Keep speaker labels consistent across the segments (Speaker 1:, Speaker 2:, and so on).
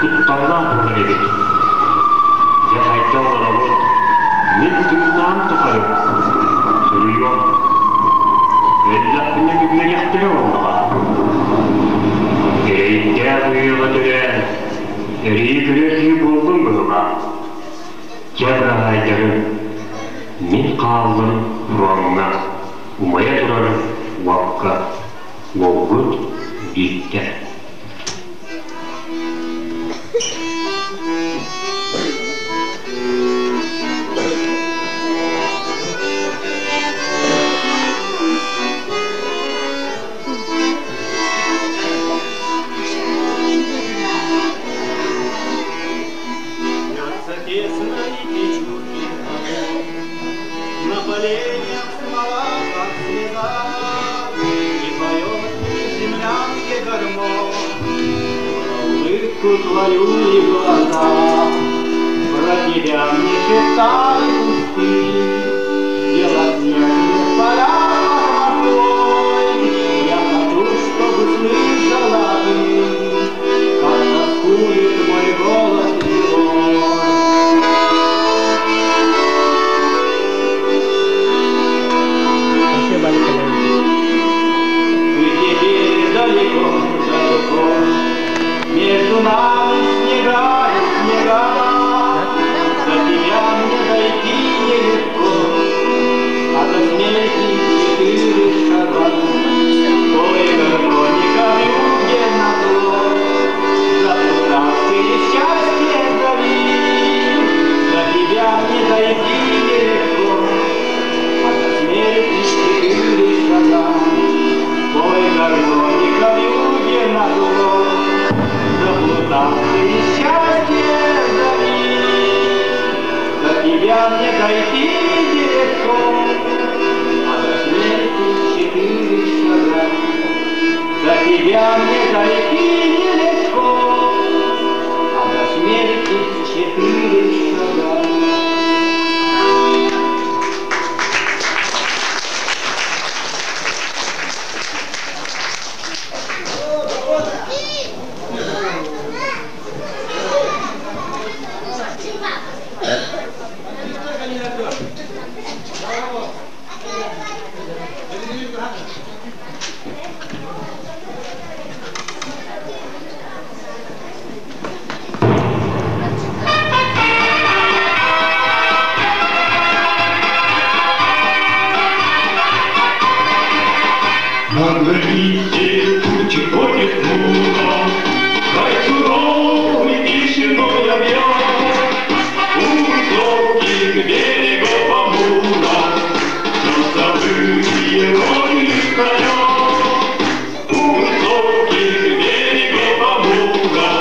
Speaker 1: кутталлаах буолар эбит. Дьэ хайдах олоробут? Мин тыыннаам тухары суруйуом. Өллөхпүнэ үҥнэриэхтэрэ буоллаҕа. Эрэйдээх үйэҕэ төрөөн, эрэйи көрөр киһи буоллум быһыылаах. Дьэ быраһаайдарым, мин хааллым фроҥҥа, умайа турар уокка, уолгут Бииктэр.
Speaker 2: Льется тесной печурки огонь, На поленьях смола, как слеза, И поет в землянке гармонь. Про улыбку твою и глаза, Про тебя мне шептали кусты, Белоснежные поля под Москвой. Я хочу, чтобы слышала ты, Как тоскует мой голос зимой.
Speaker 3: Спасибо, Николаевич.
Speaker 2: Ты теперь далеко, далеко, Между нами снега и снега. До тебя мне дойти нелегко, А до смерти четыре шага. Ой, гармоника вьюге назло, Заплутавшие счастье зови. До тебя мне дойти нелегко, А до смерти четыре шага. Ой, гармоника вьюге назло, Заплутавшие счастье зови. До тебя мне дойти нелегко, А до смерти четыре шага. До тебя мне дойти нелегко, А до смерти четыре шага.
Speaker 4: На граните тучи ходит хмуро, Край суровый тишиной объят. У высоких берегов Амура Часовые роли стоят. У высоких берегов Амура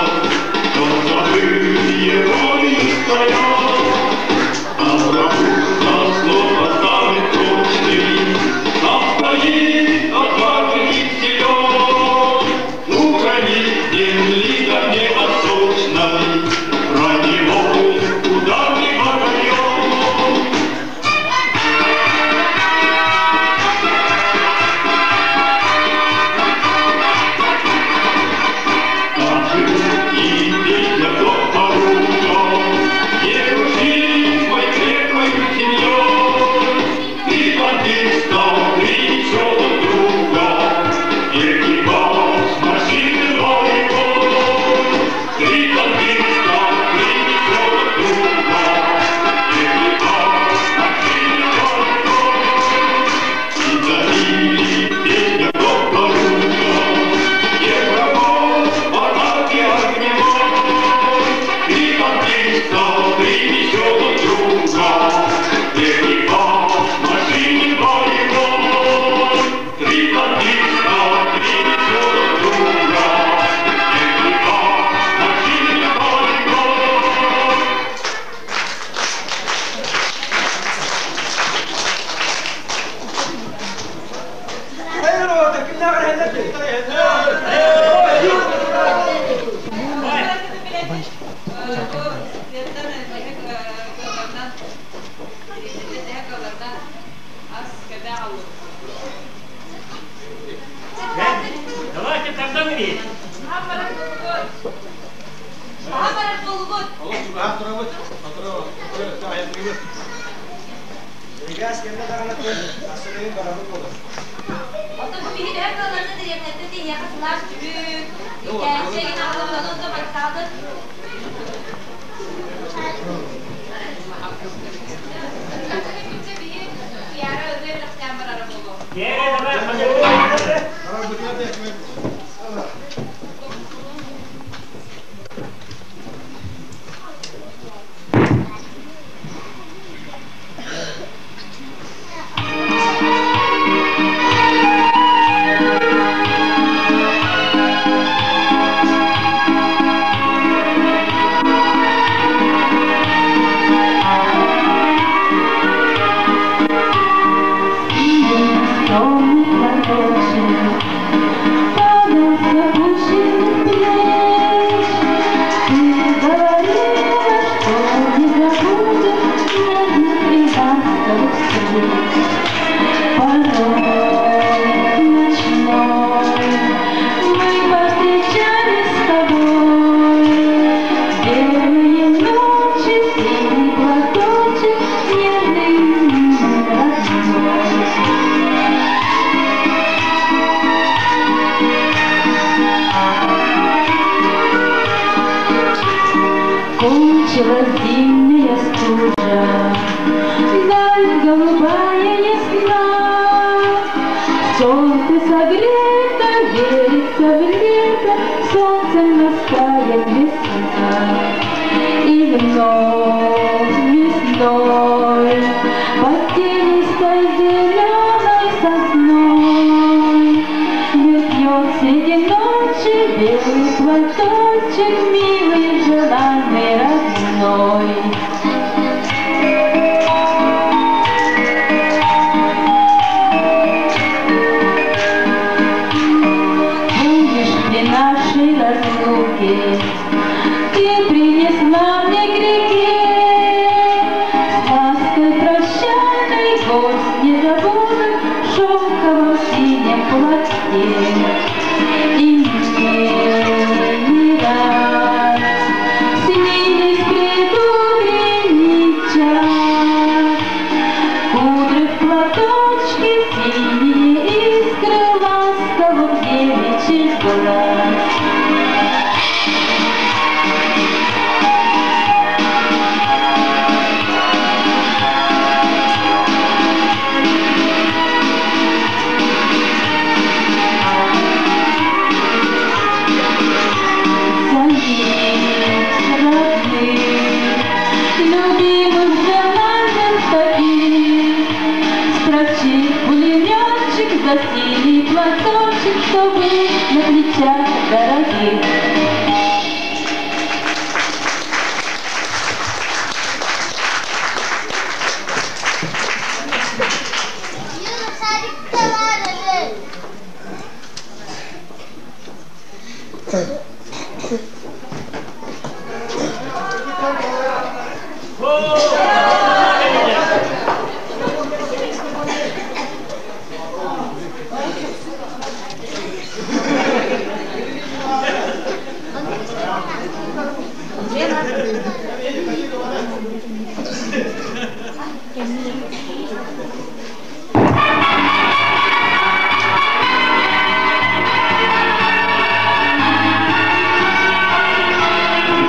Speaker 4: Часовые роли стоят. Там заслон поставлен прочный, Там стоит отважный силен. У границ земли дальневосточной Броневой ударный батальон. Там живут и песня порукам, Нерушимой крепкою семьей. Три танкиста, три веселых друга, Экипаж машины боевой. Три танкиста, три веселых друга, Экипаж машины боевой. И забили песня порукам, Где врагов в атаке огневой. Три танкиста, три веселых друга, Экипаж машины боевой. Три танкиста, три веселых друга, Экипаж машины боевой.
Speaker 3: Давайте тогда вместе.
Speaker 2: Олох чугаһаан турабыт, сотору сотору өссө айанныыбыт.
Speaker 3: Бирикээс кэллэ даҕаны тахсан өйүн барабыт буолар.
Speaker 5: Оттон бу биһи төһө кыалларына дэриэбинэттэн тэйиэхэ сылаас түбүк, итээччи эҥин аҕалабыт, ону онто вокзалга Атын биһи Туяра ырыа бэлэхтээн барара буолуо.
Speaker 3: Барабытыгар да
Speaker 6: Темный платочек падал с опущенных плеч. Ты говорила, что не забудешь нежных и ласковых встреч. Порой ночной мы повстречались с тобой. Белые ночи, синий платочек, нежный родной. Кончилась зимняя стужа, Даль голубая ясна. Солнце согрето, верится в лето, Солнцем ласкает весна. И вновь весной Под тенистой зеленой сосной Мелькнет среди ночи белый платочек, Милый, желанный, родной. Помнишь, при нашей разлуке Ты принесла мне к реке С лаской прощальной гость не забуду В шелковом синем платке. И мне не раз снились предутренний час. Кудры в платочке синие искры ласковых девичьих глаз. За лиц родных, любимых, желанных таких, Спрочи пулеметчик за синий платочек, что был на плечах дорогих.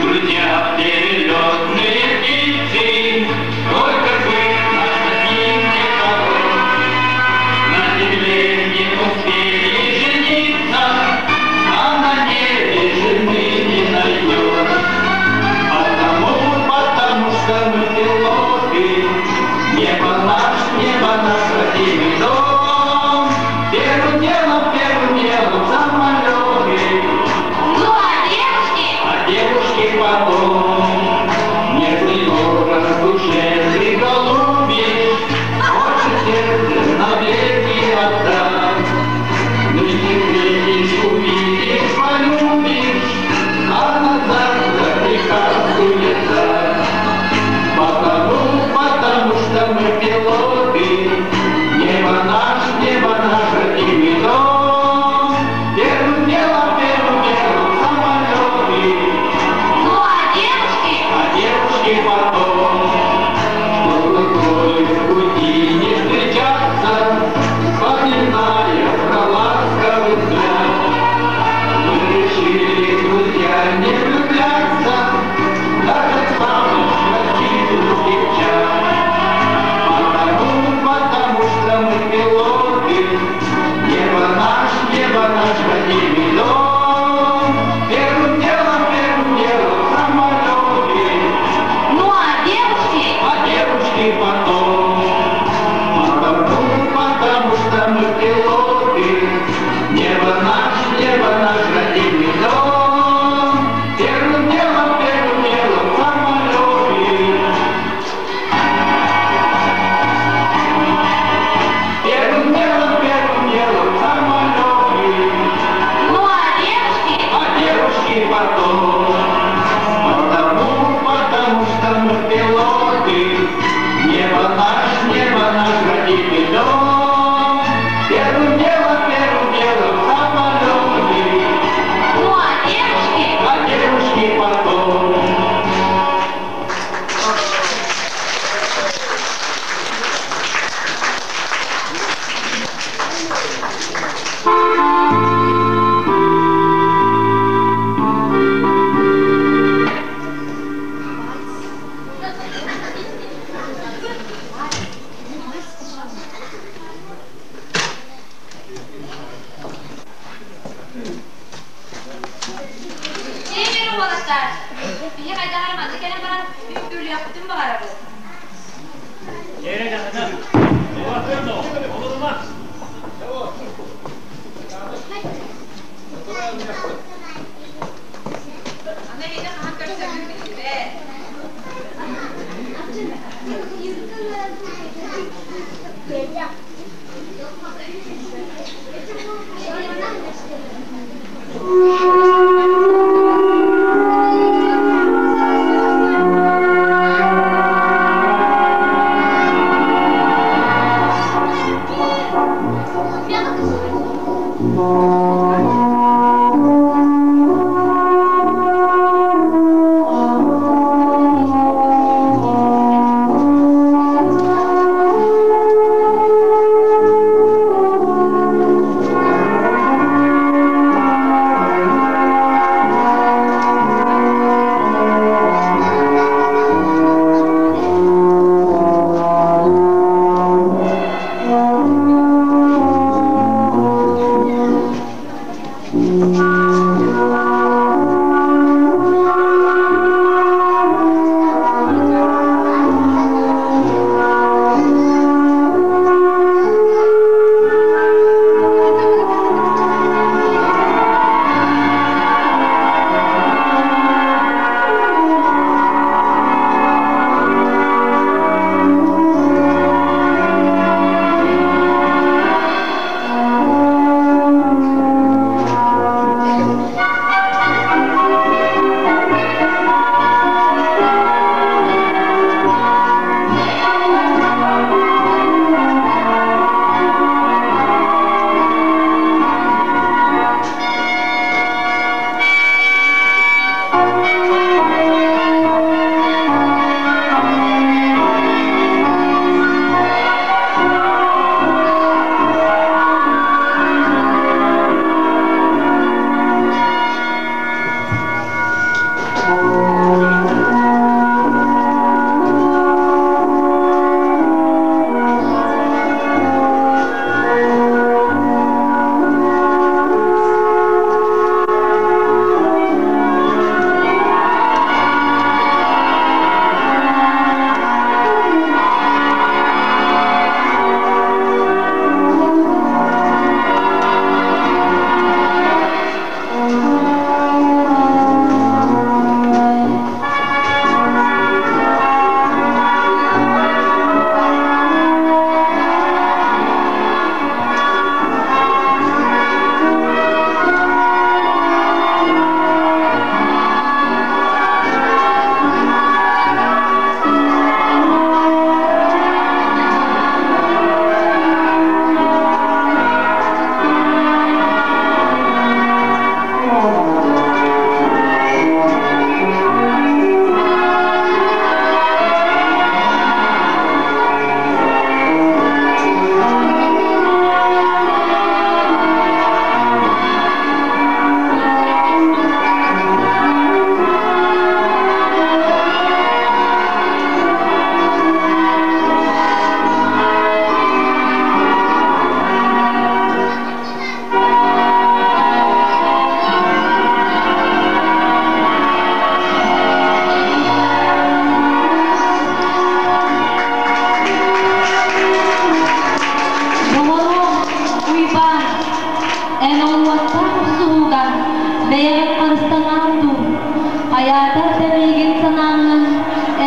Speaker 4: Друзья, перелетные птицы, только бы наш один не король. На земле не успели жениться, а на небе жены не найдет. Потому, потому что мы пилоты, небо наш родимый дом. Первым делом самолеты,
Speaker 5: Ну а девушки?
Speaker 4: а девушки потом. Нежный образ в душе ты голубишь, хочешь сердце навеки отдать. Ну и ты встретишь, увидишь, полюбишь, а на завтра приказ улетать. Потому, потому что мы пилоты, небо наш родимый дом. Первым делом самолеты,
Speaker 5: Ну а девушки?
Speaker 4: девушки потом. Чтобы трое в пути не встречаться, вспоминая про ласковый взгляд. Мы решили, друзья, не влюбляться, даже в самых красивых девчат. Потому, потому что мы пилоты, небо наш родимый дом. Первым делом самолеты,
Speaker 5: Ну а девушки?
Speaker 4: а девушки потом. Потому, потому что мы пилоты, небо наш родимый дом. Первым делом самолеты. Первым делом самолеты,
Speaker 5: Ну а девушки?
Speaker 4: а девушки потом. Потому, потому что мы пилоты, небо наш родимый дом. Первым делом самолеты,
Speaker 5: Ну а девушки?
Speaker 4: а девушки потом.
Speaker 5: Чемери уолаттар. Биһи хайдаҕар манна кэлэн баран үҥкүүлүөхпүтүн баҕарабыт.
Speaker 2: Дьиэрэ даҕаны. Олорума.
Speaker 5: Аны эйигин хаһан көрсөрбүт биллибэт.
Speaker 6: Эрдэ миигин санааҥҥын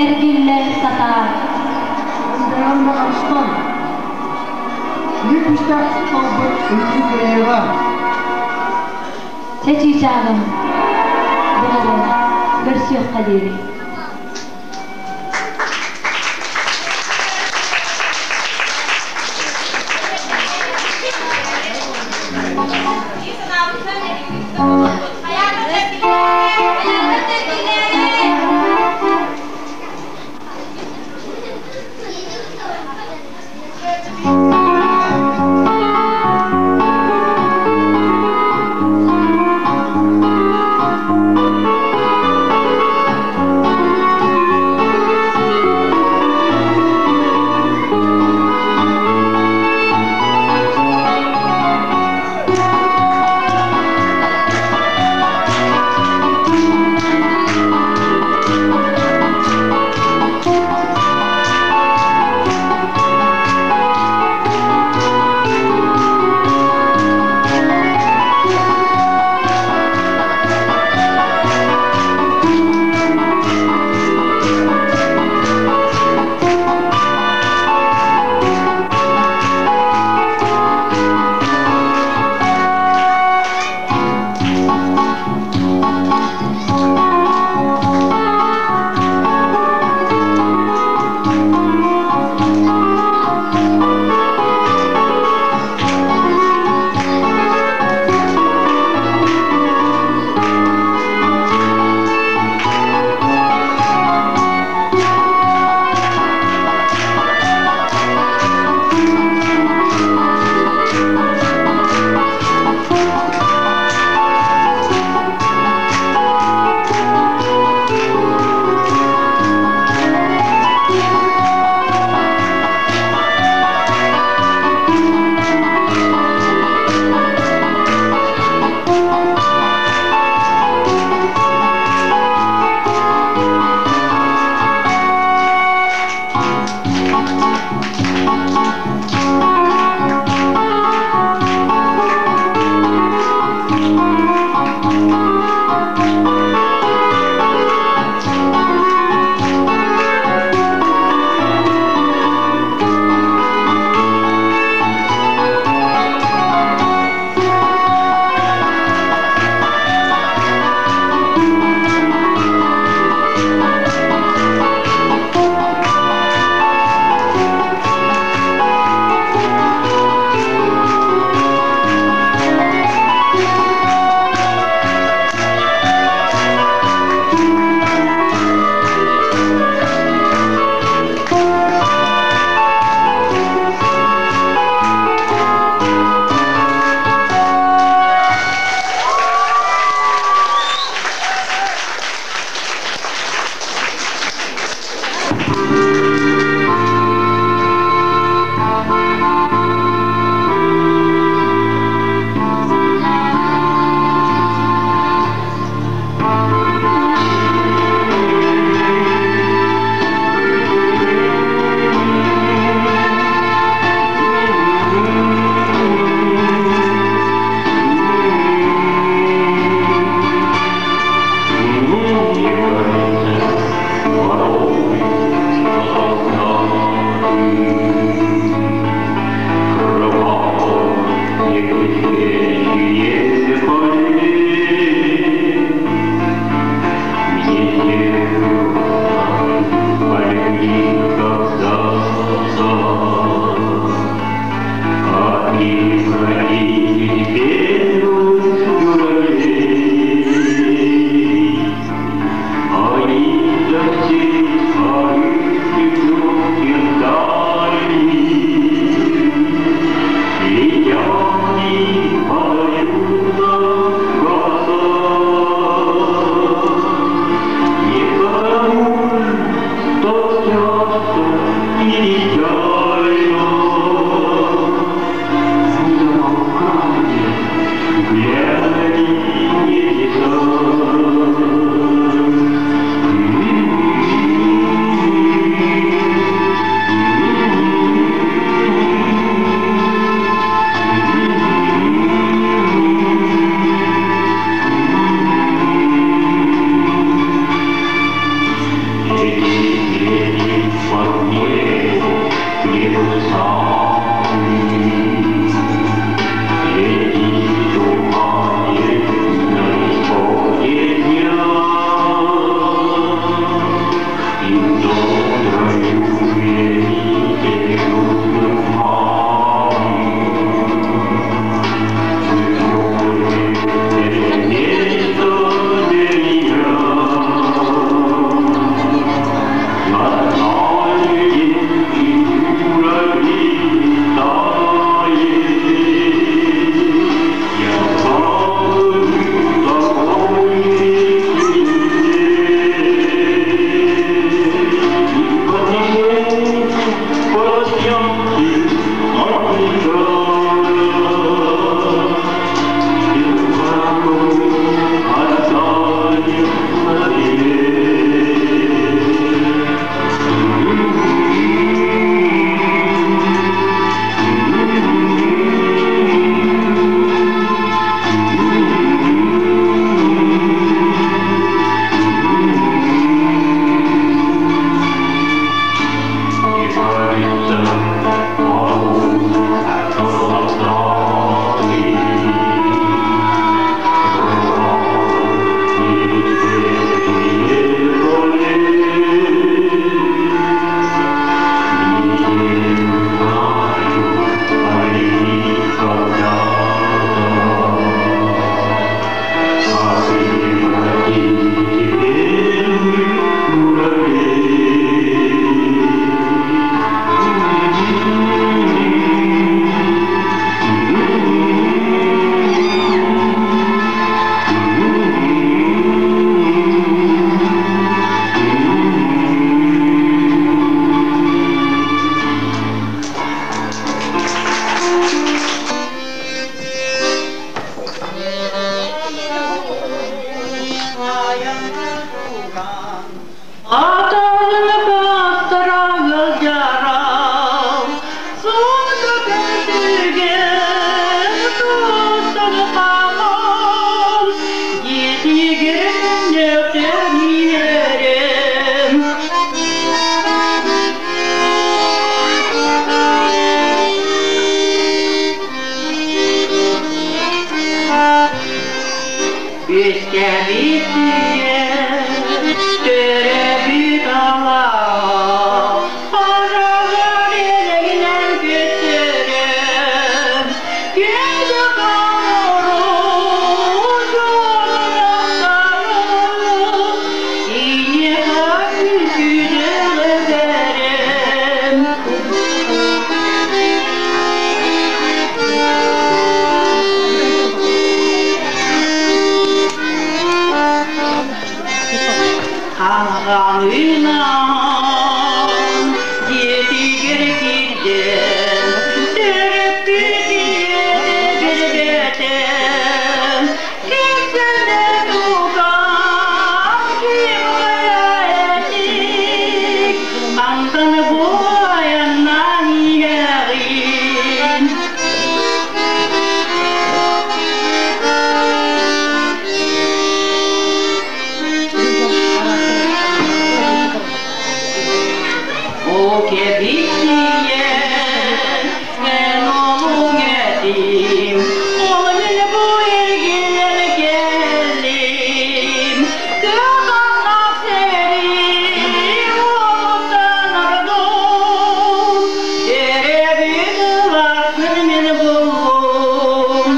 Speaker 6: эргиллэ сатаа.
Speaker 7: Эн бэйэҕин да харыстан. Киһи күүстээх талбыт эйигин кыайыаҕа.
Speaker 6: Чэ чыычааҕым, доҕорум, көрсүөххэ диэри.
Speaker 4: Күдэ бэрем. Хаҕалыынан дьиэтигэр киирдэн, төрөппүт ийэтэ билбэтэ. Кэпсэнэ тутан ким этик, хантан бу айаннаан иһэҕин? О кэбиһиэн, эн олуҥ этим, ол мин бу эргиллэн кэллим. Кыһаллаах сэрии уотуттан ордум, Төрөөбүт ылааккын мин буллум.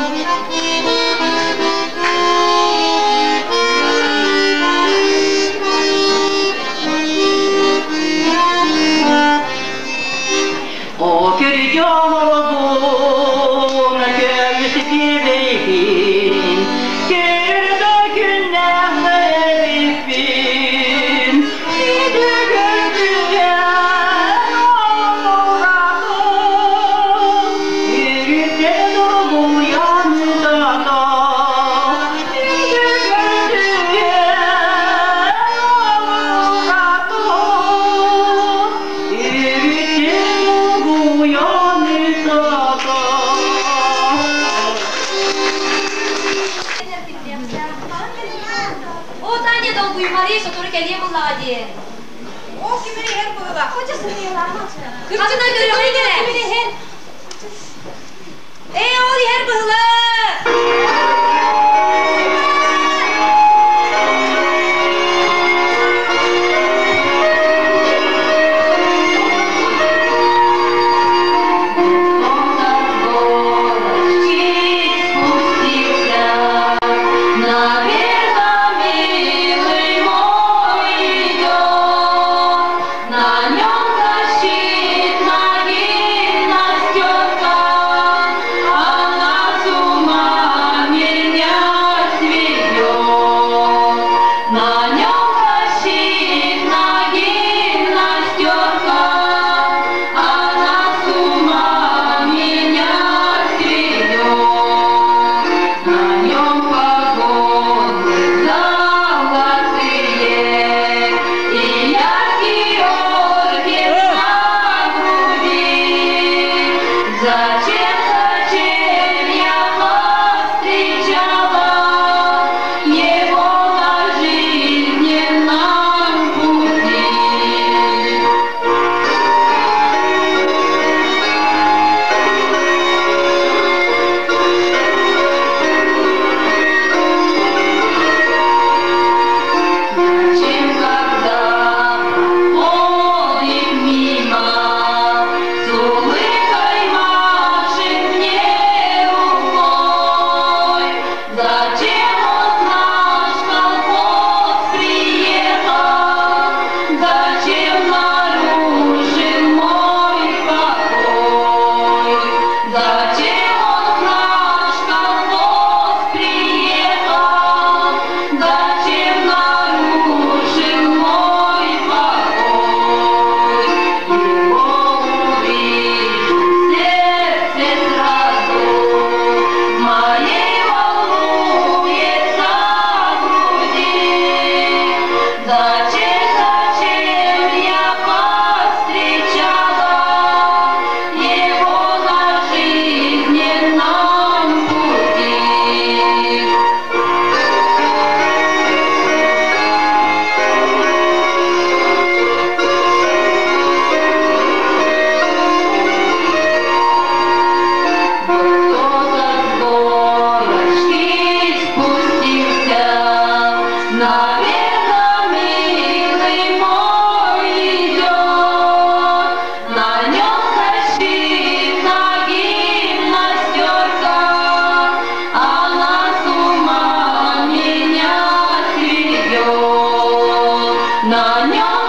Speaker 4: О көрдьоһолбун көмүс киэбэйбин, Көрдө күннээх эбиппин, Үтү көрдүгэн олуратым, Үгүттэн долгуйан тата, Үтү көрдүгэн олуратым, Үгүттэн долгуйан тата.
Speaker 5: О, Таня долгуймарый, сотору кэлиэ буллаҕа диэн.
Speaker 8: Ол кимири иһэр быһыла.
Speaker 5: Кырдьына көрөҕүй кэлэ. Ээ, ол иһэр быһыла. Наверно, милый мой идет, на нем защитна гимнастерка, она с ума меня сведет. На нем защитна гимнастерка, она с ума меня сведет. На нем погоны золотые и яркий орден на груди. Зачем, зачем я повстречала его на жизненном пути? Зачем, когда проходим мимо, с улыбкой машет мне рукой? Зачем он в наш колхоз приехал? Зачем нарушил мой покой? Зачем он в наш колхоз приехал? Зачем нарушил мой покой? Его увижу в сердце сразу, в моей волнуется груди. Зачем, зачем я повстречала его на жизненном пути? Кто-то с горочки спустился, наверно, милый мой идет. На нем защитна гимнастерка, она с ума меня сведет. На нем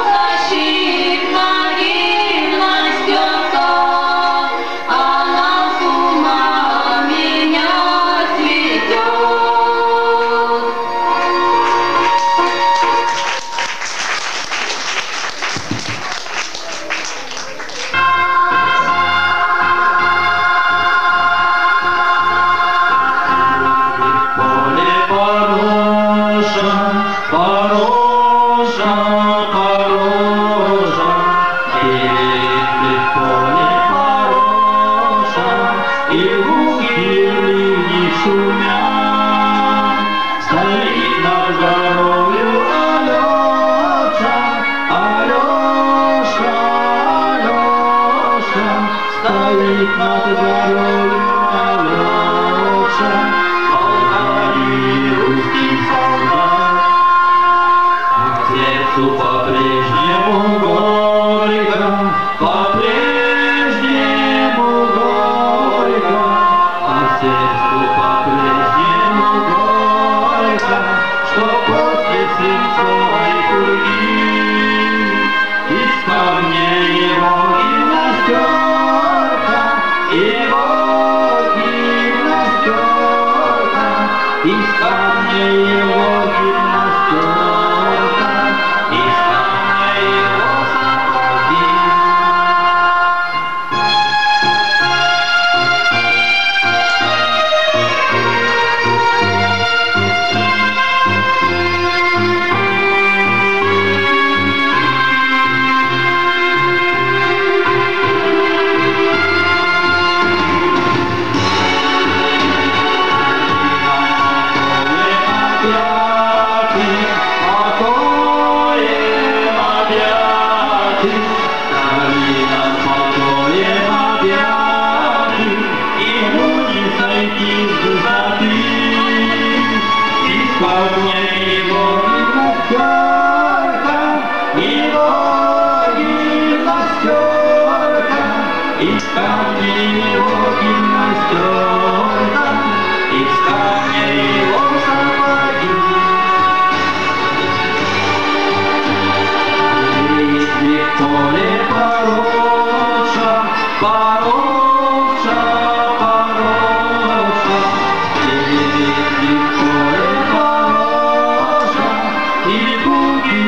Speaker 9: шумят, Стоит над горою Алеша, Алеша, Алеша, Стоит над горою Алеша, полковник русский солдат. А сердцу по-прежнему горько, по-прежнему горько, а сердцу по-прежнему горько, что после свинцовой пурги из камня его гимнастерка, его гимнастерка, из камня его гимнастерка, из камня его сапоги. Покоем объяты, нам покоем объяты, Ему не сойти с высоты. Из камня его гимнастерка, его гимнастерка, из камня его гимнастерка, из камня его сапоги. Если в поле пороча, пороча, пороча, если в поле пороча, и буги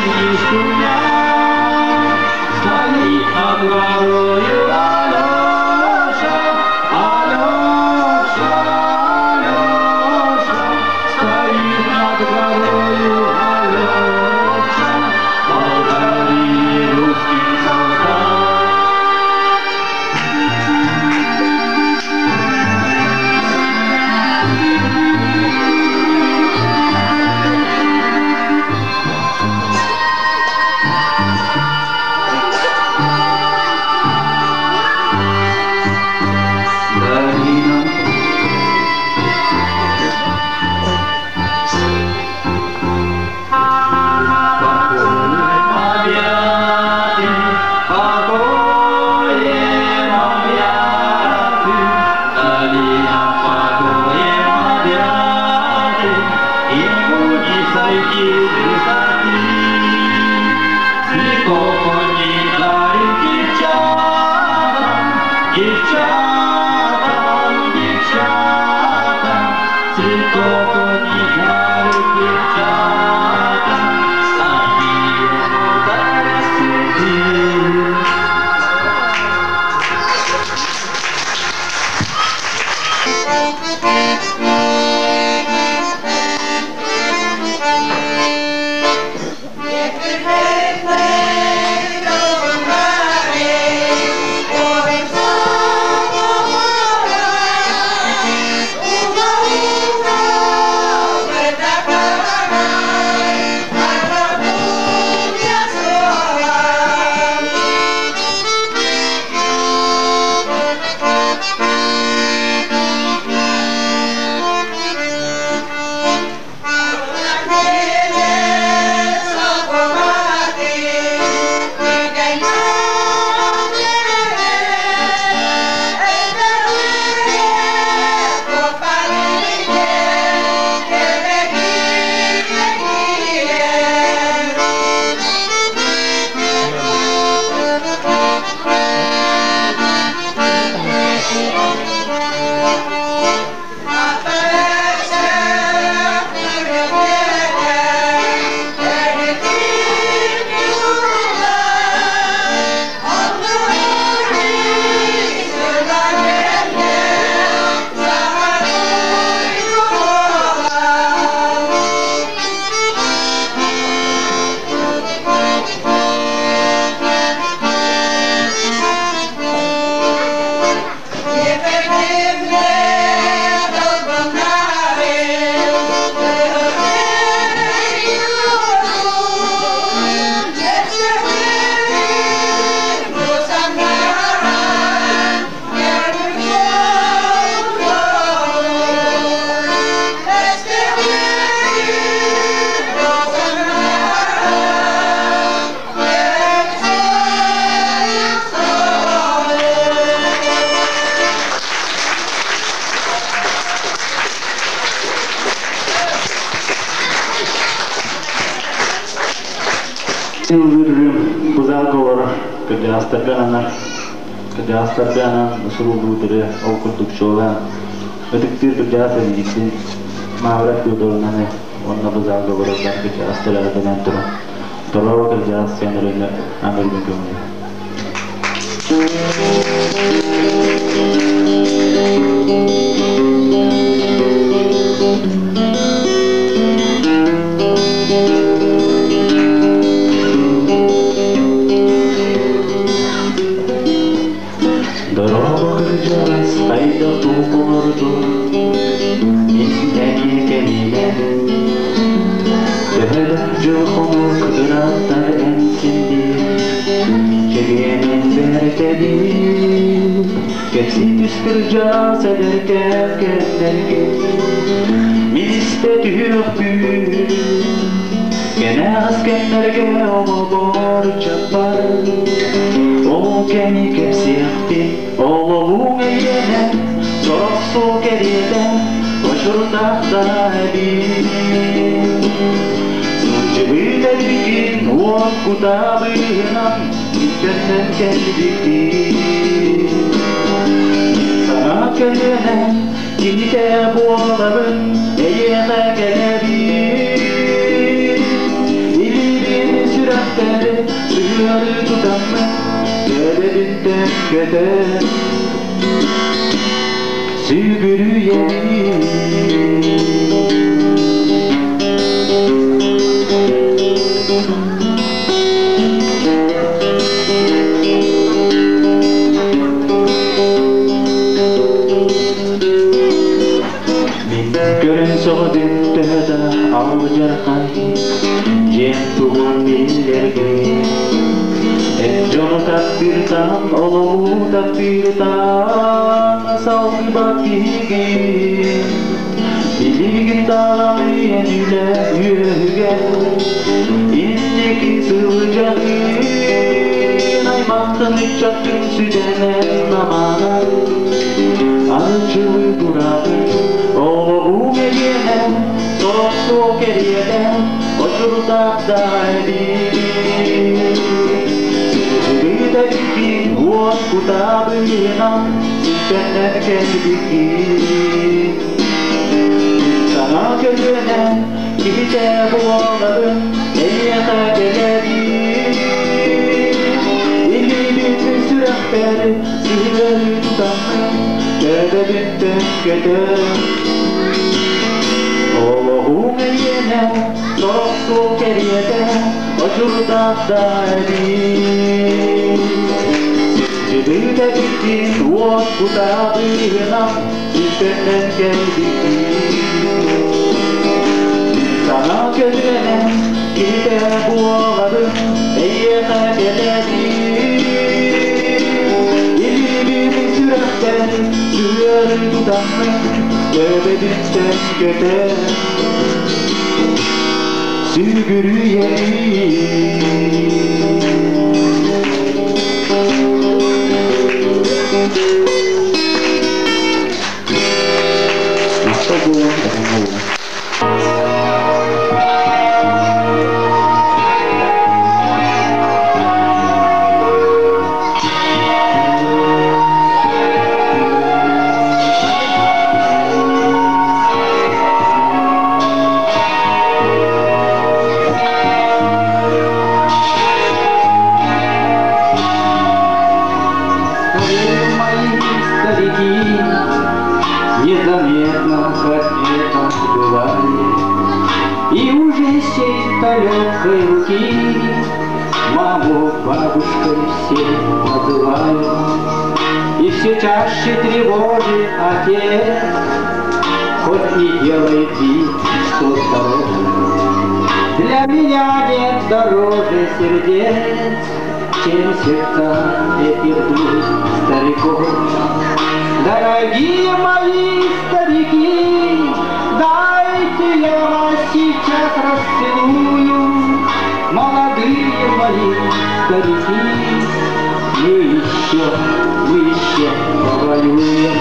Speaker 9: не шумят, стоит над горою Алеша, Алеша.
Speaker 10: Ыллыырым бу залга олорор кырдьаҕастарга ананар. Кырдьаҕастарга анаан суруллубут ырыа ол курдук чуолаан ытыктыыр кырдьаҕас эбийиктин Мавра Федоровнаны уонна бу залга олорор кырдьаҕастар эҕэрдэлээн туран Дорообо кырдьаҕас диэн ырыаны аныырбын көҥүлэ. Дорообо кырдьаҕас хайдах туох олордуҥ мин эмиэ кэлимэ Төһө да дьыл хонук ырааттар эн син Чэгиэнин бэртэбин Кэпсии түс кырдьаҕас эдэркээн кэмнэргэ Мин истэ түһүөхпүн Кэнэҕэс кэмнэргэ оҕобор чаппар Ол кэми кэпсиэхпин Олоҕуҥ эйиэнэ Сорох суол кэриэтэ Очурдаах да эбит Сылдьыбыт эбиккин уот кутаабыынан Бүтэннэн кэлбиккин Саҥа көлүөнэ киһитэ буолабын Эйиэхэ кэлэбин Илиибин сүрэхтэри сыһыары тутаммын Төбөбүттэн көтөн Сүгүрүйэбин Мин көрөн сөҕөбүн төһө да алдьархай Дьиэм тугун биллэргин Эн дьону таптыыртан, олоҕу таптыыртан салгыбат киһигин Билигин даҕаны эн үлэ үөһүгэр Инники сылдьаҕын Аймахтан ыччаттын сүтэнэн аманан Арчылыы тураҕын Олоҕуҥ эйиэнэ Сорох суох кэриэтэ Очурдаах да эбит Сылдьыбыт эбиккин уот кутаабынан Силтэннэн кэлбиккин Саҥа көлүөнэ киһитэ буолабын Эйиэхэ кэлэбин Илиибин сүрэхпэр сиһилэри тутаммын Төбөбүттэн көтөн Олоҕуҥ эйиэнэ сорох суол кэриэтэ Очурдаах да эбит Сылдьыбыт эбиккин уот кутаабыынан Силтэннэн кэлбиккин Саҥа көлүөнэ киһитэ буолабын Эйиэхэ кэлэбин Илиибин сүрэхтэн сыары тутаммын Төбөбүттэн көтөн Сүгүрүйэбин Махтал буолуон этэҥҥэ буолуҥ.
Speaker 9: Старые мои старики, незаметно, как это бывает, И уже чьей-то легкой руки Маму бабушкой все называют. И все чаще тревожит отец, Хоть и делает вид, что здоров. Для меня нет дороже сердец, Чем сердца этих двух стариков. Дорогие мои старики, дайте я вас сейчас расцелую. Молодые мои старики, мы еще повоюем.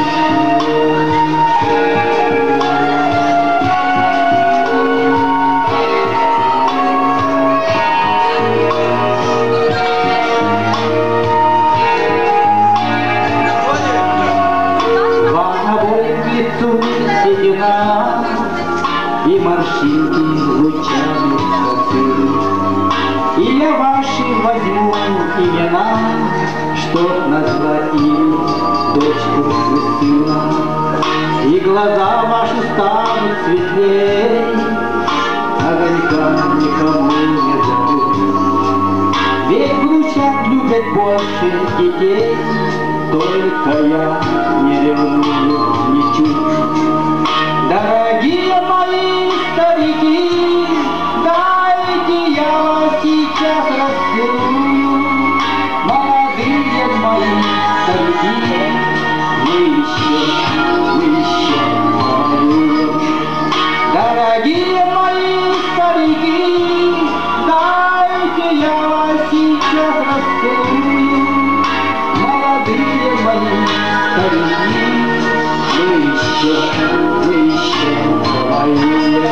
Speaker 9: Морщинки лучами поцелуй. И я ваши возьму имена, Чтоб назвать им дочку и сына. И глаза ваши станут светлей, Огонька никому не дадут. Ведь внучат любят больше детей, Только я не ревную ничуть. Дорогие мои старики, дайте я вас сейчас расцелую. Молодые мои старики, мы еще повоюем. Дорогие мои старики, дайте я вас сейчас расцелую. Молодые мои старики, мы еще повоюем.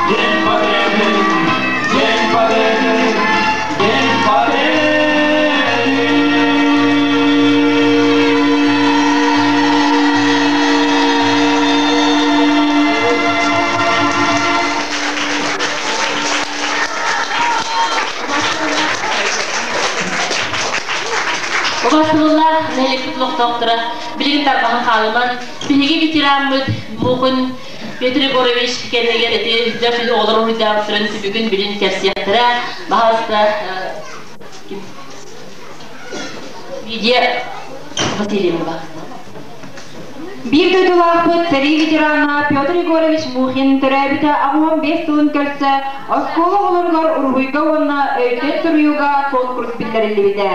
Speaker 4: День Победы, День Победы, День Победы. Убастыбыллаах нэһилиэкпит олохтоохторо билигин тарҕаһан хаалыман, биһиги ветераммыт Мухин Петр Егорович кэннигэр ити дьэ оҕолор уруйдаабыттарын түбүгүн билин кэпсиэхтэрэ. Баһаалыста Лидия Васильевна.
Speaker 8: Биир дойдулаахпыт сэрии ветерана Петр Егорович Мухин төрөөбүтэ 85 сылын көрсө оскуола оҕолоругар уруһуйга уонна өйтөн суруйууга конкурс биллэриллибитэ.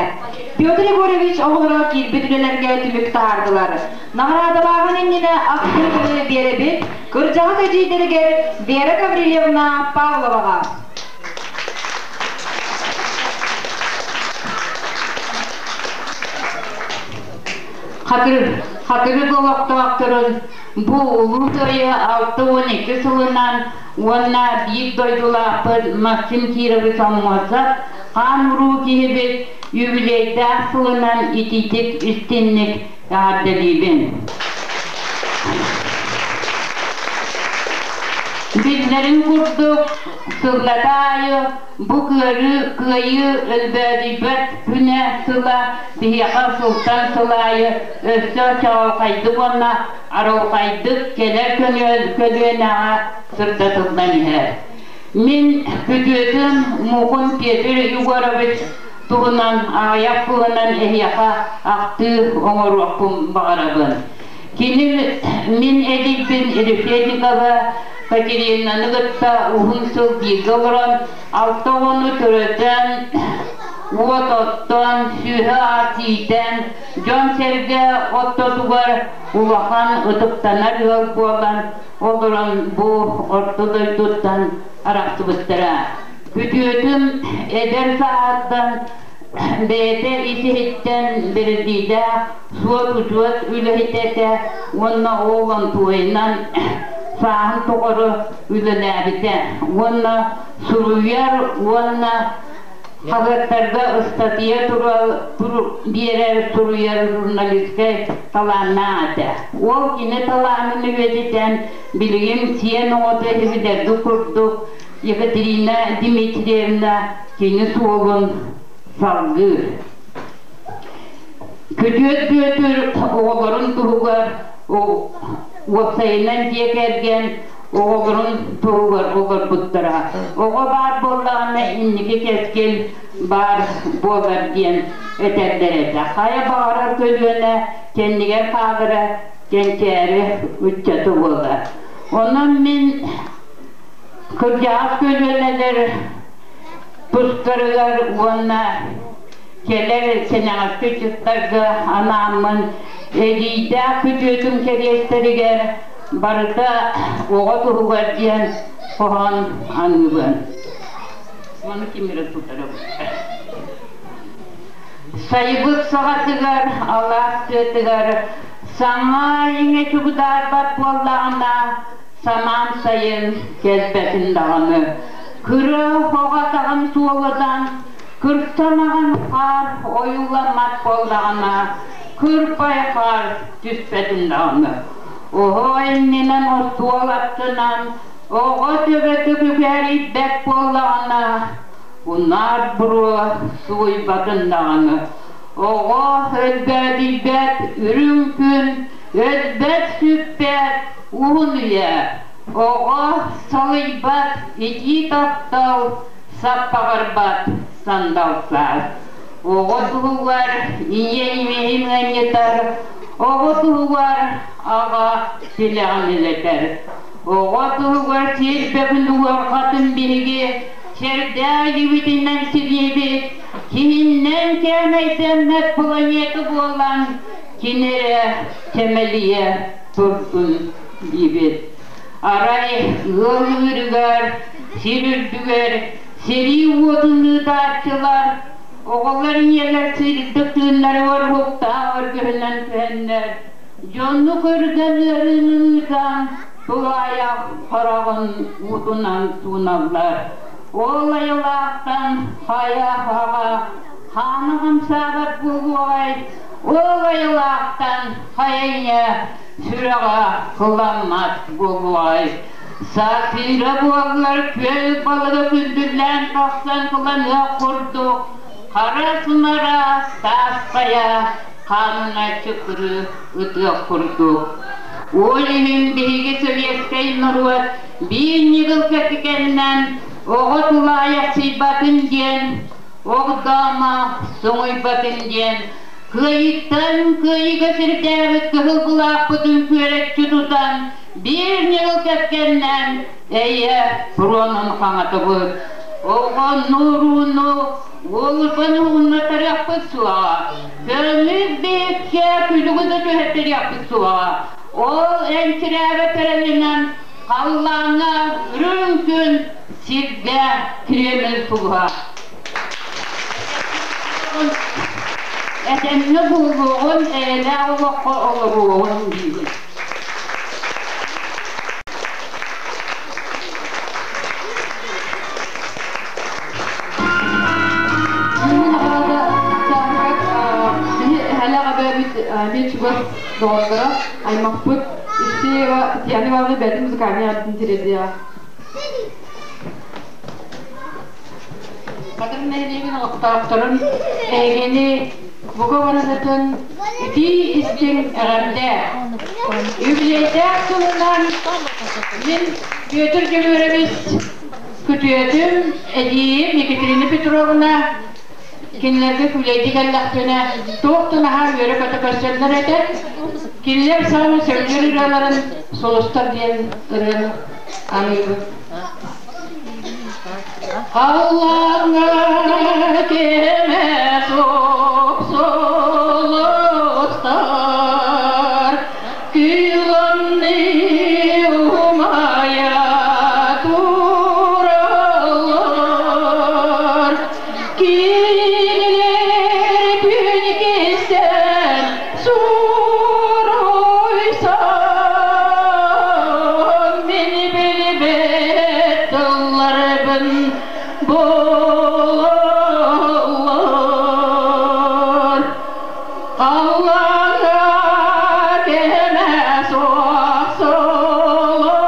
Speaker 8: Петр Егорович оҕолоро киирбит үлэлэргэ түмүк таһаардылар. Наҕараадалааһын иннинэ ахтыы биэрэбит кырдьаҕас эдьиийдэригэр Вера Гаврильевна Павловаҕа.
Speaker 11: Хатырык, Хатырык олохтоохторун бу Улуу Кыайыы 62 сылынан уонна биир дойдулаахпыт Максим Кирович Аммосов хаан уруу киһибит юбилейдаах сылынан итиитик истинник эҕэрдэлиибин. Биллэрин курдук, сыллата аайы бу кыарыы кыайыы өлбөөдүйбэт күнэ сыла биһиэхэ сылтан сыл аайы өссө чаҕылхайдык уонна арылхайдык кэлэр көлүөнэҕэ сырдатыллан иһэр. Мин күтүөтүм Мухун Петр Егорович туһунан аҕыйах сылынан эһиэхэ ахтыы оҥоруохпун баҕарабын. Кини мин эдьиийбин Решетникова Катеринаны кытта уһун сыл бииргэ олорон, алта оҕону төрөтөн, уот оттон, сүөһү ас иитэн, дьон-сэргэ оттотугар улахан ытыктанар ыал буолан олорон бу орто дойдуттан арахсыбыттара. Күтүөтүм эдэр сааһыттан бэйэтэ ис-иһиттэн бэриллиилээх суот-учуот үлэһитэ этэ уонна ол онтуойунан сааһын тухары үлэлээбитэ уонна суруйар уонна хаһыаттарга ыстатыйа биэрэр суруйар журналистскай талааннаах этэ. Ол кини талаанын үйэтитэн билигин сиэн оҕото иһибидэрги курдук Екатерина Дмитриевна кини суолун салгыыр. Күтүөт Бүөтүр оҕолорун туһугар уопсайынан дьиэ кэргэн оҕолорун туһугар олорбуттара. Оҕо баар буоллаҕына инники кэскил баар буолар диэн этэллэр этэ. Хайа баҕарар көлүөнэ кэннигэр хаалара кэнчээри ыччаты буолар. Онон мин кырдьаҕас көлүөнэлэр тустарыгар уонна кэлэр кэнэҕэски ыччаттарга анааммын эдьиийдээх күтүөтүм кэриэстэригэр барыта оҕо туһугар диэн хоһоон аныыбын. Маны ким эрэ тутара Сайыбыт саҕатыгар, алаас тыатыгар саҥа иҥэ чугдаарбат буоллаҕына, самаан сайын кэлбэтин даҕаны. Кыра оҕо атаҕын суолудан кырсан аҕан хаар ойууламмат буоллаҕына, кырбай хаар түспэтин даҕаны. Оһо иннинэн остуол аттынан оҕо төбөтө күкээрийбэт буоллаҕына, унаар буруо сууйбатын даҕаны. Оҕо өлбөөдүйбэт үрүҥ күн, өлбөт-сүппэт уһун үйэ. Оҕо салыйбат итии таптал, саппаҕырбат сандал саас. Оҕо туһугар ийэ имэһин ыанньытар, оҕо туһугар аҕа тилэҕин илэтэр. Оҕо туһугар сир бөкүн уорҕатын биһиги сэрдээх илиибитинэн силиибит, киһиннэн кээмэйдэммэт планета буолан кини эрэ чэмэлийэ турдун диибит. Арай ыал ыырыгар, сир үрдүгэр сэрии уотун ыытааччылар, оҕолор ийэлэр сырдык тыыннарыгар уһуктаах өргөһүнэн түһэннэр, дьону көргөн ыарыыны ыытан, тулаайах хараҕын уутунан сууналлар. Ол айылаахтан хайа аҕа хаана хамсаабат буолуоҕай, ол айылаахтан хайа ийэ сүрэҕэ кыламмат буолуой. Сатыыра буоллар күөл балыга күндүлээн тахсан кыланыах курдук. Хара сымара таас хайа хаанына чыкырыы ытыах курдук. Ол иһин биһиги советскай норуот биир ньыгыл кэтикэннэн оҕо тулаайахсыйбатын диэн, огдоомо соҥуйбатын диэн кыайыттан кыайыыга сирдээбит кыһыл былаахпытын күөрэччи тутан биир ньыгыл кэккэннэн эйэ фронун хаҥатыбыт. Оҕо нурууну уолутан уһуннатарыахпыт суоҕа. Көмүс биһиккэ күлүгү да түһэттэриэхпит суоҕа. Ол энчирээбэт эрэлинэн халлааҥҥа үрүҥ күн сиргэ Кремль сулуһа. Этэҥҥэ буолуоҕун, эйэлээх олоххо олоруоҕун диибин.
Speaker 8: Биһи эһэлээх эбээбит эмиэ чугас доҕотторо, аймахпыт Евсеева Татьяна Ивановна бэйэтин музыкальнай аатын тириэрдиэҕэ.
Speaker 11: Хатыр нэһилиэгин олохтоохторун эһигини бука барыгытын итии истиҥ эҕэрдэ! Үбүлүөйдээх сылынан мин Бүөтүр Дьөгүөрэбис күтүөтүм, эдьиийим Екатерина Петровна кинилэргэ күүлэйдии кэллэхпинэ туох да наһаа үөрэ-көтө көрсөллөр этэ. Кинилэр саамай сөбүлүүр ырыаларын «Сулустар» диэн ырыаны аныыбын. Халлааҥҥа кэмэ суох сулустар күлүмнүү умайа тураллар. Кинилэр күн кистэн суруйсан мин билбэт тылларбын булаллар. Аллаҥа кэмэ суох сулустар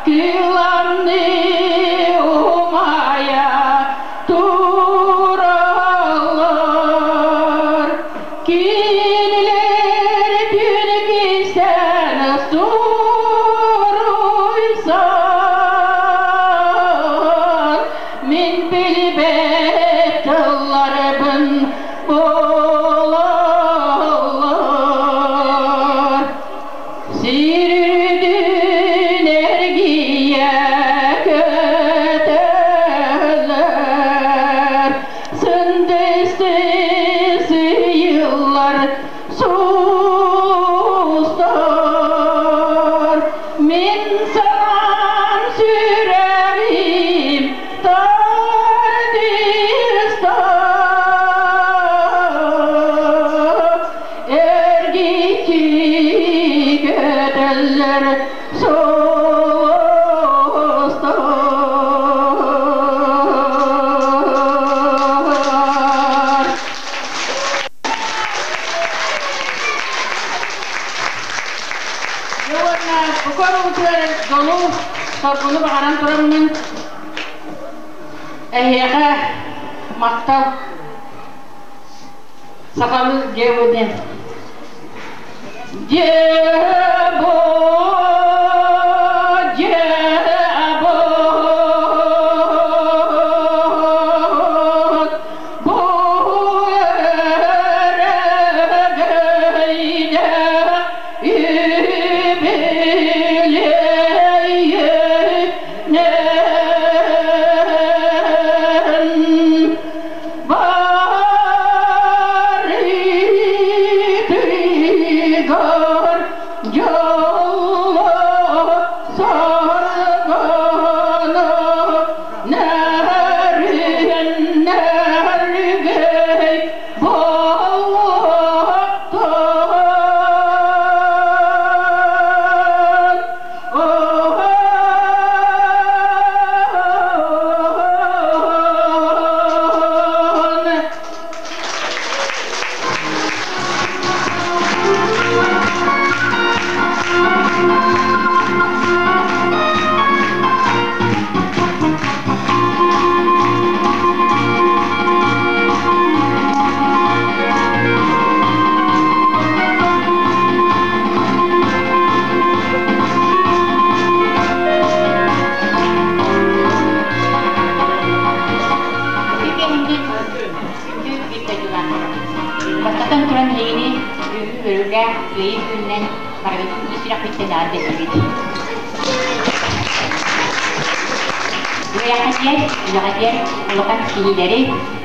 Speaker 11: кыламныы умайа тураллар. Кинилэр күн кисен суруйсан мин билбэт тылларбын булаллар. Сир үрдүн эргийэ көтөллөр, сындыстыы сыйыллар сулустар. Мин санаам сүрэҕим тардыстар, эргиччи көтөллөр сулустар. Уонна букар дьолу соргуну баҕаран тураммын эһиэхэ махтал сахалыы дьиэ диэн. Дьиэ бу, дьиэ бу, бу өрөгөйдө үбүлүөйүнэн барытыгар дьоллоох.
Speaker 12: Үөрүүлээх Кыайыы күнүнэн барыгытын ис сүрэхпиттэн эҕэрдэлиибит. Үөрэххитигэр, үлэҕитигэр улахан ситиһиилэри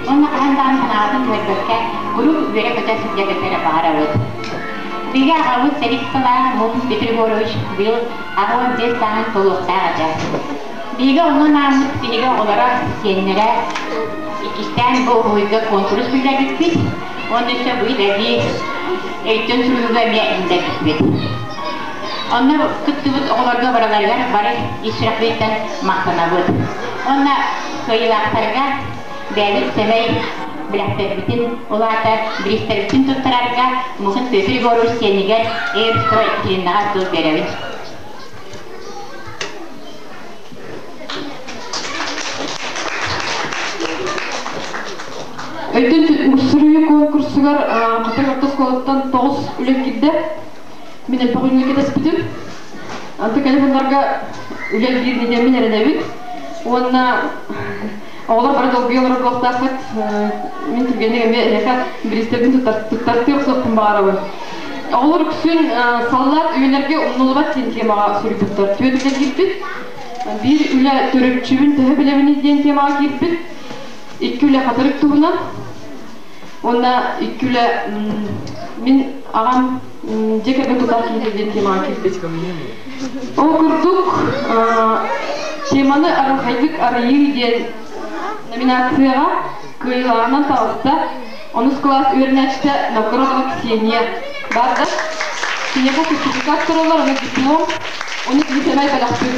Speaker 12: уонна хаһан даҕаны санаабытын түһэрбэккэ куруук үөрэ-көтө сылдьаргытыгар эрэ баҕарабыт. Биһиги аҕабыт сэрии сылаах Мум Петр Егорович быйыл 85 сааһын туолуохтаах этэ. Биһиги онно анааммыт кинигэ оҕолоро, сиэннэрэ иккистээн бу уруһуйга куонкурус биллэрбиппит уонна өссө быйыл эбии өйтөн суруйууга эмиэ биллэрбиппит. Онно кыттыбыт оҕолорго барыларыгар бары ис сүрэхпититтэн махтанабыт. Уонна кыайыылаахтарга бэйэбит сэмэй бэлэхтэрбитин, ол аата бириистэрбитин туттарарга Мухин Петр Егорович сиэнигэр Эйрстрой Екатеринаҕа тыл биэрэбин.
Speaker 13: Өйтөн суруйуу конкурсугар Хатырык орто оскуолаттан тоҕус үлэ киирдэ. Мин элбэх үлэни кэтэспитим. Антон телефоннарга үлэлиир нэдиэммин эрэнэбин. Уонна оҕолор бары долгуйа олорор буолуохтааххыт. Мин түргэнник эмиэ эһиэхэ бириистэрбин туттартыы охсуохпун баҕарабын. Оҕолор үксүн саллаат үйэлэргэ умнуллубат диэн темаҕа суруйбуттар. Түөрт үлэ киирбит. Биир үлэ төрүччүбүн төһө билэбиний диэн темаҕа киирбит. Икки үлэ хатырык туһунан. Уонна икки үлэ мин аҕам дьиэ кэргэн тутаах киһитэ диэн темаҕа киирбит. Ол курдук теманы арылхайдык арыйыы диэн номинацияҕа кыайыылааҕынан таҕыста онус кылаас үөрэнээччитэ Новгородова Ксения баар да киниэхэ сертификат тураллар, ону диплом, ону кини сэмэй бэлэхтиир.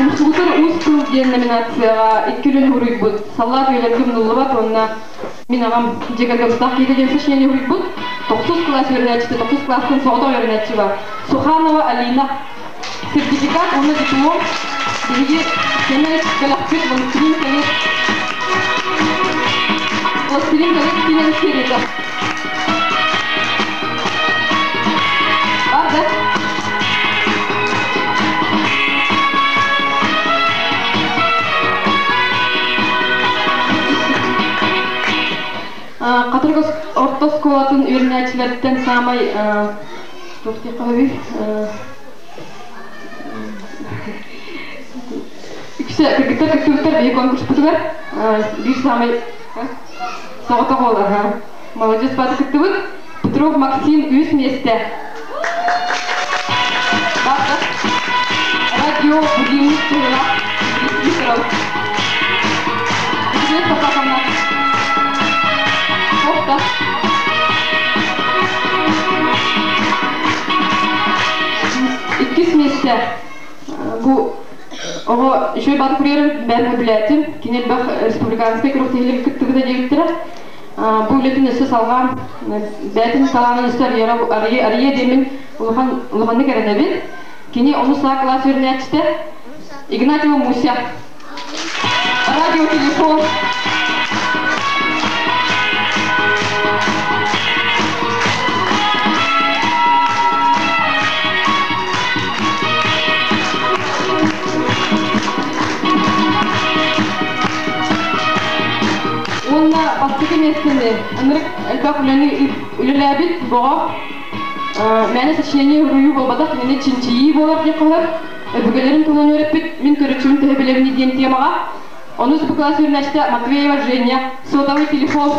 Speaker 13: Умсугутар уус тыл диэн номинацияҕа икки үлэни уруйбут саллаат үйэлэргэ умнуллубат уонна мин аҕам дьиэ кэргэн киһитэ диэн сочинение уруйбут тохсус кылаас үөрэнээччитэ тохсус кылаастан соҕотох үөрэнээччи бар Суханова Алина сертификат уонна диплом биһиги сэмэй бэлэхпит Властелин колец Властелин колец киинэни серията бар да Хатырык орто оскуолатын үөрэнээччилэриттэн саамай туох диэххэ сөбүй үксэ кыргыттар кыттыбыттар биһи конкурспутугар биир саамай соҕотох уол молодец бааты кыттыбыт Петров Максим үс миэстэ радио будильник туһуна Иккис миэстэ бу оҕо үчүгэй бааты курьерын бэйэм билээтим. Кини элбэх республиканскай күрэхтэһиилэргэ кыттыбыта диэбиттэрэ. Бу үлэтин өссө салҕаан, бэйэтин талаанын өссө арыйа диэммин улахан улаханнык эрэнэбин. Кини онус А кылаас үөрэнээччитэ Игнатьева Муся. Радиотелефон. Уонна бастакы миэстэни ынырык элбэх үлэни үлэлээбит боҕо мээнэ сочинение суруйуу буолбатах кинини чинчийии буолар диэххэ сөп. Өбүгэлэрин туһунан үөрэппит мин төрүччүбүн төһө билэбиний диэн темаҕа онус бу кылаас үөрэнээччитэ Матвеева Женя сотовый телефон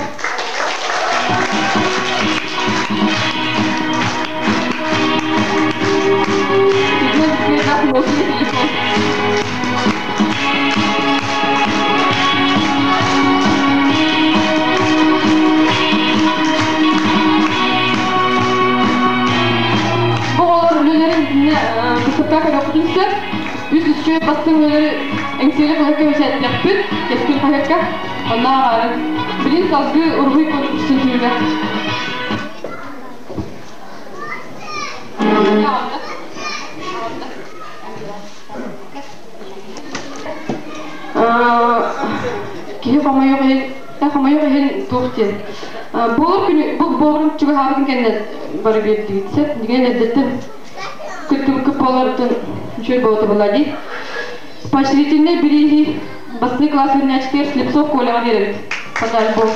Speaker 13: телефон. Бу оҕолор үлэлэрин итиннэ быыстапка көрүөхпүтүн сөп. Үс үчүгэй бастыҥ үлэлэри Эҥсиэли хаһыакка бэчээттиэхпит, Кэскил хаһыакка. Онно ааҕаарын. Билин салгыы уруһуй конкурсун түмүгэ. Хомойуох иһин, хомойуох иһин туох диэн. Буолар күнү, бу буоларын чугаһаабытын кэннэ бары биэрдибит сөп. Дигэн эрдэттэн кыттыбыккыт буоларыттан үчүгэй буолуо буолла дии. Поощрительный бирииһи бастакы класс үөрэнээччитигэр Слепцов Коляҕа биэрэбит. Подарок буол.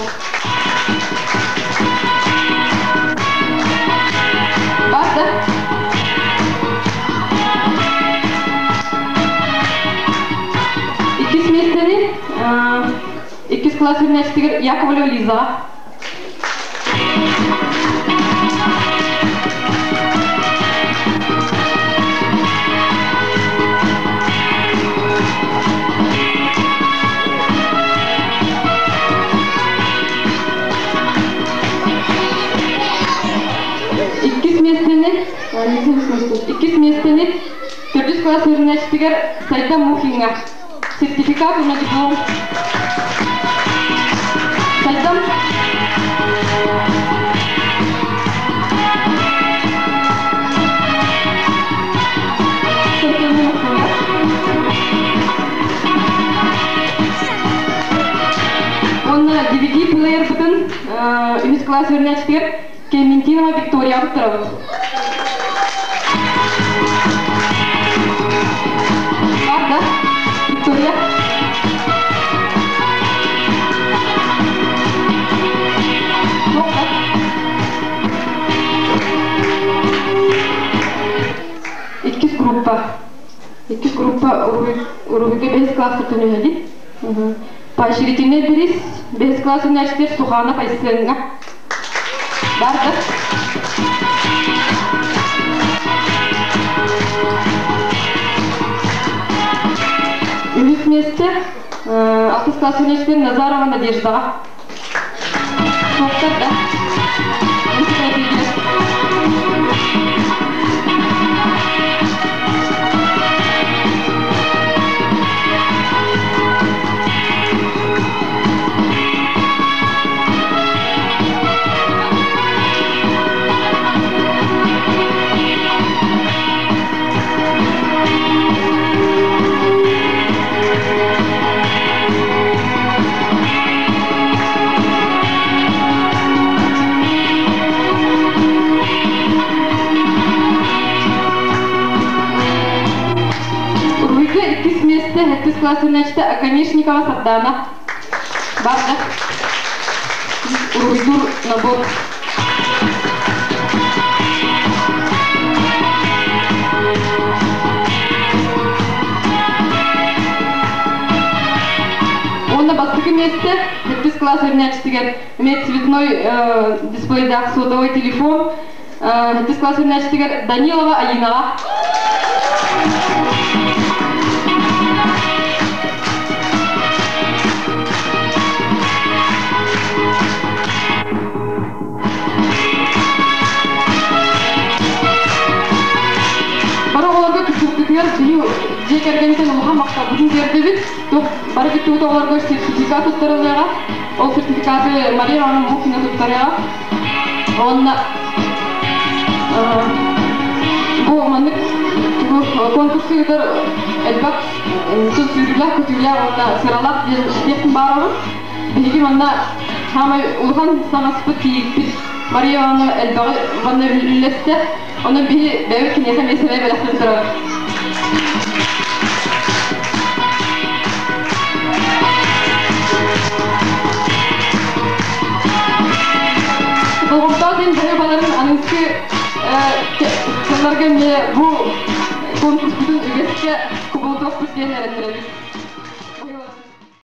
Speaker 13: Бар да? Иккис миэстэни иккис класс үөрэнээччитигэр Яковлева Лизаҕа. Иккис миэстэни иккис миэстэни төрдүс класс үөрэнээччитигэр Сайда Мухиҥҥа Сертификат уонна диплом. Сайдам. Уонна DVD плеербытын үһүс класс үөрэнээччитигэр Клементинова Виктория туттарабыт. Бар да, Виктория. Суох да. Иккис группа. Иккис группа уруһуйга бэһис класстан түһэбит. Поощрительный бириз бэһис класс үөрэнээччитигэр Суханов Айсеҥҥа. Бар да. Үһүс миэстэ алтыс класс үөрэнээччитигэр Назарова Надеждаҕа. Суохтар да. Уруһуйга иккис миэстэ, сэттис класс үөрэнээччитэ Оконешникова Сардаана. Барда. Уруһуйдуур набор. Уонна бастакы миэстэ сэттис класс үөрэнээччитигэр эмиэ цветной дисплейдаах сотовый телефон сэттис класс үөрэнээччитигэр Данилова Алинаҕа. Бары оҕолорго кыттыбыккытыгар биһи дьиэ кэргэнтэн улахан махталбытын тиэрдэбит. Туох бары кыттыбыт оҕолорго сертификат туттарыллыаҕа. Ол сертификаты Мария Ивановна Мухина туттарыаҕа. Уонна бу маннык конкурсу ыытар элбэх сүүрүүлээх-көтүүлээх уонна сыралаах диэн этиэхпин баарабын. Биһиги манна саамай улахан саҥаспыт кийииппит Мария Ивановна элбэҕи манна үллэстэ. Онон биһи бэйэбит киниэхэ эмиэ сэмэй бэлэхтэн турабыт. Болҕомтоох диэн баһыыбаларын аныгыскы сылларга эмиэ бу конкурспутун үгэскэ кубулутуохпут диэн эрэннэрэбит.